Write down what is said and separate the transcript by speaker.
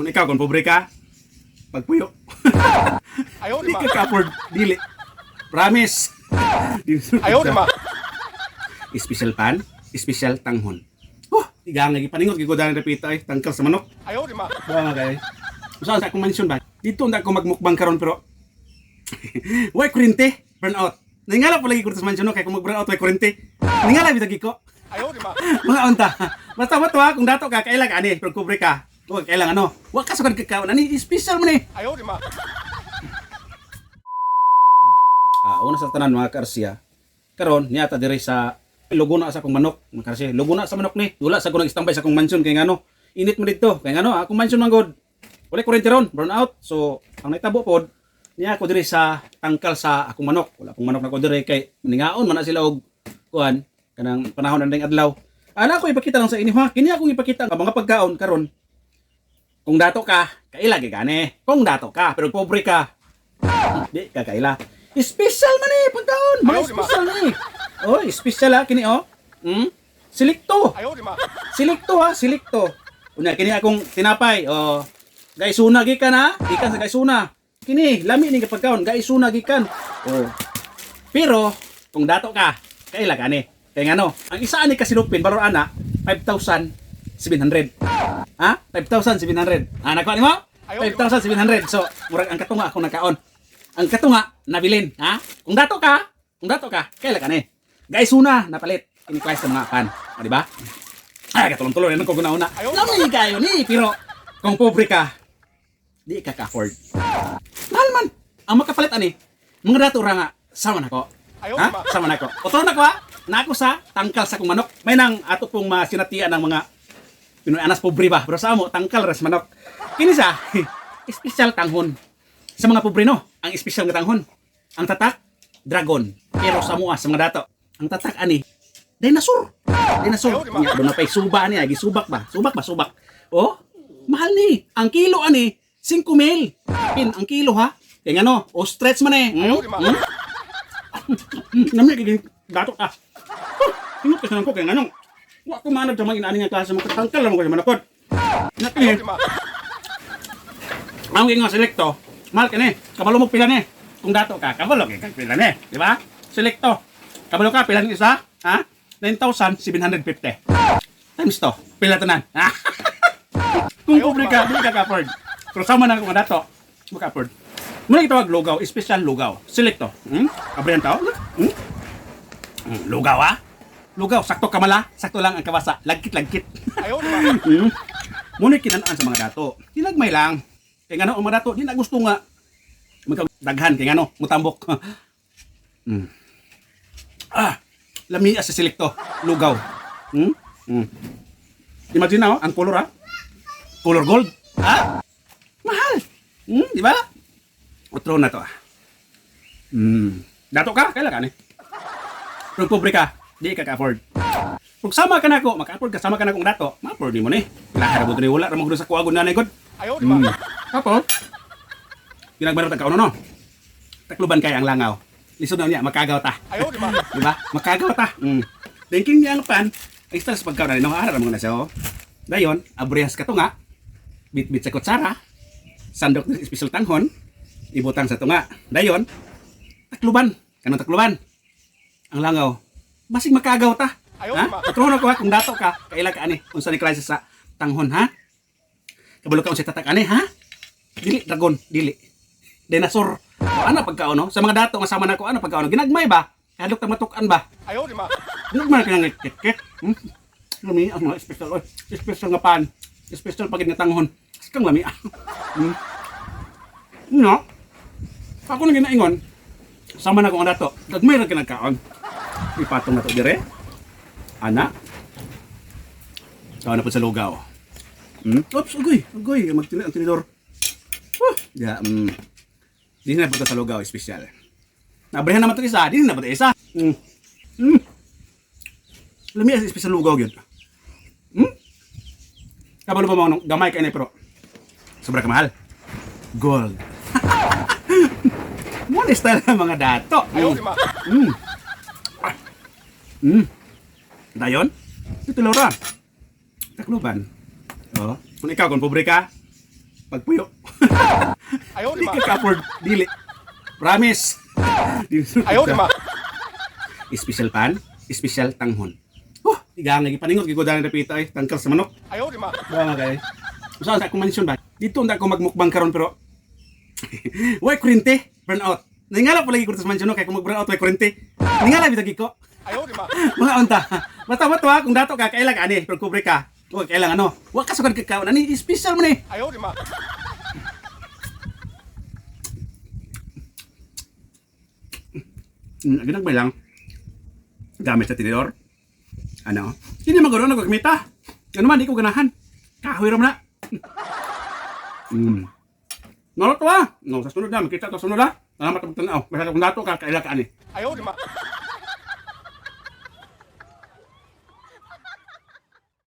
Speaker 1: Kung ikaw, kung pobre ka, pagpuyo.
Speaker 2: Ayaw
Speaker 1: Di ka ka-afford. Dili. Promise.
Speaker 2: Ayaw di ma.
Speaker 1: Special pan, special tanghon. Oh, iga nga gipaningot gid ko dali repita ay tangkal sa manok.
Speaker 2: Ayaw di ma.
Speaker 1: Buha nga kay. Usa sa akong mansion ba? Dito unta ko magmukbang karon pero way kurente, burn out. Ningala po lagi ko sa mansion no kay kung mag-burn out way kurente. Ningala bitag ko.
Speaker 2: Ayaw di ma.
Speaker 1: Mga unta. Basta mo to ha, kung dato ka kailang ani, pero kubre ka. Wa kailang ano. Wa ka sugad kakaon ani, special mo ni.
Speaker 2: Ayaw di ma.
Speaker 1: Ah, una sa tanan, mga karsiya. Karon niya ta diri sa lugo na sa akong manok, mga karsiya. Lugo na sa manok ni. Wala sa ko nag-standby sa akong mansion kay ngano. Init mo didto. Kay ngano, akong mansion man god. Wala kuryente ron, burn out. So, ang nahitabo pod, niya ako diri sa tangkal sa akong manok. Wala akong manok na ko diri kay maningaon man na sila og kuan kanang panahon na ning adlaw. Ana ko ipakita lang sa inyo ha. Kini akong ipakita ang mga pagkaon karon. Kung dato ka, kaila gigani. Kung dato ka, pero pobre ka, di ka kaila. Special man eh, pagkaon. Mga
Speaker 2: Ayaw, di ba?
Speaker 1: special na eh. Oh, special ha, kini oh. Silikto.
Speaker 2: Ayaw di ma.
Speaker 1: Silikto ha, silikto. Unya kini akong tinapay. Oh. Gaisuna gikan ha, gikan sa gaisuna. Kini lami ni pagkaon, gaisuna gikan. Oh. Pero kung dato ka, kaila gani. Kay ngano, ang isa ani kasilupin balor ana 5,700. Ha? 5,700. Ah, nakuha nimo?
Speaker 2: Ayaw, di ba?
Speaker 1: 5,700. So, murag ang katunga akong nakaon. Ang katunga nabilin, ha? Kung dato ka, kaila ka ni. Gaisuna napalit. Kini klase sa mga pan. O, di ba? Ay, katulong-tulong yan ko guna-una.
Speaker 2: Ayaw.
Speaker 1: Lami kayo ni, pero kung pobre ka, di ka ka-afford. Mahal man. Ang makapalit ani, mga dato ra nga, sama na ko.
Speaker 2: Ayaw,
Speaker 1: Ha?
Speaker 2: di ba?
Speaker 1: Sama na ko. Otro na ko ha. Na ako sa tangkal sa kong manok. May nang ato pong masinatian ng mga Pinoy anas pobre ba? Pero sa amo, tangkal ras manok. Kini sa, espesyal tanghon. Sa mga pobre no, ang espesyal nga tanghon. Ang tatak, dragon. Pero sa mua, sa mga dato, ang tatak ani, dinosaur. Dinosaur.
Speaker 2: Ayaw, di ba?
Speaker 1: Nya, doon na pa'y suba niya, gisubak ba? Subak ba? Subak. Oh, mahal ni. Ang kilo ani, 5 mil. Pin, ang kilo ha. Kaya nga no, o stretch man eh.
Speaker 2: Ayaw, di ba?
Speaker 1: Namaya, giging dato ka. Huh, Ingot ka sa nangko, kaya nga nung, wa ko manad sa mga inaani nga klase, makatangkal lang ko sa manakod.
Speaker 2: Ayaw
Speaker 1: Nakini,
Speaker 2: di ma.
Speaker 1: ang nga selekto, mahal ka ni, kabalo mo pila ni. Kung dato ka, kabalo kay pila ni, di ba? Selekto. Kabalo ka, pila ni isa, ha? 9,750. Times to, pila tanan. Ha? Kung
Speaker 2: Ayaw,
Speaker 1: pobre ka, di ka ka-afford. Pero sama na kung dato, maka-afford. Muna gitawag lugaw, espesyal lugaw. Selekto. Abrihan tao. Lugaw ha? Lugaw, sakto kamala, sakto lang ang kawasa. Lagkit-lagkit.
Speaker 2: Ayaw di ma.
Speaker 1: Muna kinanaan sa mga dato. Tinagmay lang. Kaya nga no, ang mga dato, di na gusto nga magkadaghan. Kaya nga no, mutambok. Ah, lami sa selekto. Lugaw. Imagine na, oh, ang color ah. Color gold. Ah, mahal. Di ba? Otro na to ah. Dato ka, kailan ka ni? Kung pobre ka, di ka ka-afford. Kung sama ka na ako, maka-afford ka, sama ka na akong dato, ma-afford ni mo ni. Lahar mo ni wala, ramog sa kuwagon na god.
Speaker 2: Ayaw di ma.
Speaker 1: Tapos, ginagbarot ang kauno no. Takluban kay ang langaw. Lisod na niya, makagaw ta.
Speaker 2: Ayaw di ma.
Speaker 1: Di ba? Makagaw ta. Thinking niya ang pan, ang style sa pagkaon na no, ara mo na siya. Oh. Dayon, abrehas ka tunga, bitbit sa kutsara, sandok ng espesyal tanghon, ibutang sa tunga. Dayon, takluban. Kanong takluban? Ang langaw. Basig makagaw ta.
Speaker 2: Ayaw,
Speaker 1: Ha?
Speaker 2: ma.
Speaker 1: Patrono ko ha, kung dato ka, kaila ka ani, unsa ni klase sa tanghon ha? Kabalo ka unsa tatak ani ha? Dili dragon, dili. Dinosaur. O ano pagkaon no? Sa mga dato nga sama nako ano pagkaon? Ginagmay ba? Kadlok ta matukan ba?
Speaker 2: Ayaw di ma.
Speaker 1: Ginagmay ka nga kit. Lami ang mga special oy. Special nga pan. Special pagid nga tanghon. Kang lami ah. No. Ako nang ginaingon. Sama na ko ang dato. Gagmay ra kinagkaon. Ipatong na to dire. Ana. Kaon na po sa lugaw. Oops, agoy, agoy, magtini ang tinidor. Huh. Ya. Di na punta sa lugaw, espesyal. Nabrihan naman ito isa, di na punta isa. Lami ang espesyal lugaw yun. Kabalo pa mo nung gamay ka na pero sobra ka mahal. Gold. Mo ni style ng mga dato.
Speaker 2: Ayaw di ma.
Speaker 1: Dayon? Ito Laura. Takluban. Oh. Kung ikaw, kung pobre ka, Pagpuyo.
Speaker 2: Ayaw,
Speaker 1: Di
Speaker 2: di ba?
Speaker 1: ka ka-afford. Dili. Promise.
Speaker 2: Ayaw, di ba?
Speaker 1: Special pan, special tanghon. Huh, iga nga gipaningot gid ko dali napita ay tangkal sa manok.
Speaker 2: Ayaw, di ba?
Speaker 1: Ba nga kay. Usa sa akong mansyon ba? Dito unta ako magmukbang karon pero way kurente, burn out. Ningala pa lagi ko sa mansyon no kay kung mag-burn out way kurente. Ningala bitag ko.
Speaker 2: Ayaw, di ba?
Speaker 1: Mga unta. Basta mo to ha, kung dato ka kailang ani, pero kubre ka. Wa kailang ano. Wa ka sugad kakaon ani special man eh.
Speaker 2: Ayaw, di ba?
Speaker 1: Ginagmay lang. Gamit sa tinidor. Ano? Hindi maguro na gagmita. Ano man, di ko ganahan. Kahoy ra man na. Nolo to ah. No, sa sunod na, makita to sa sunod ah. Salamat og tanaw. Basta kung dato ka, kaila ka ani.
Speaker 2: Ayaw, di ba?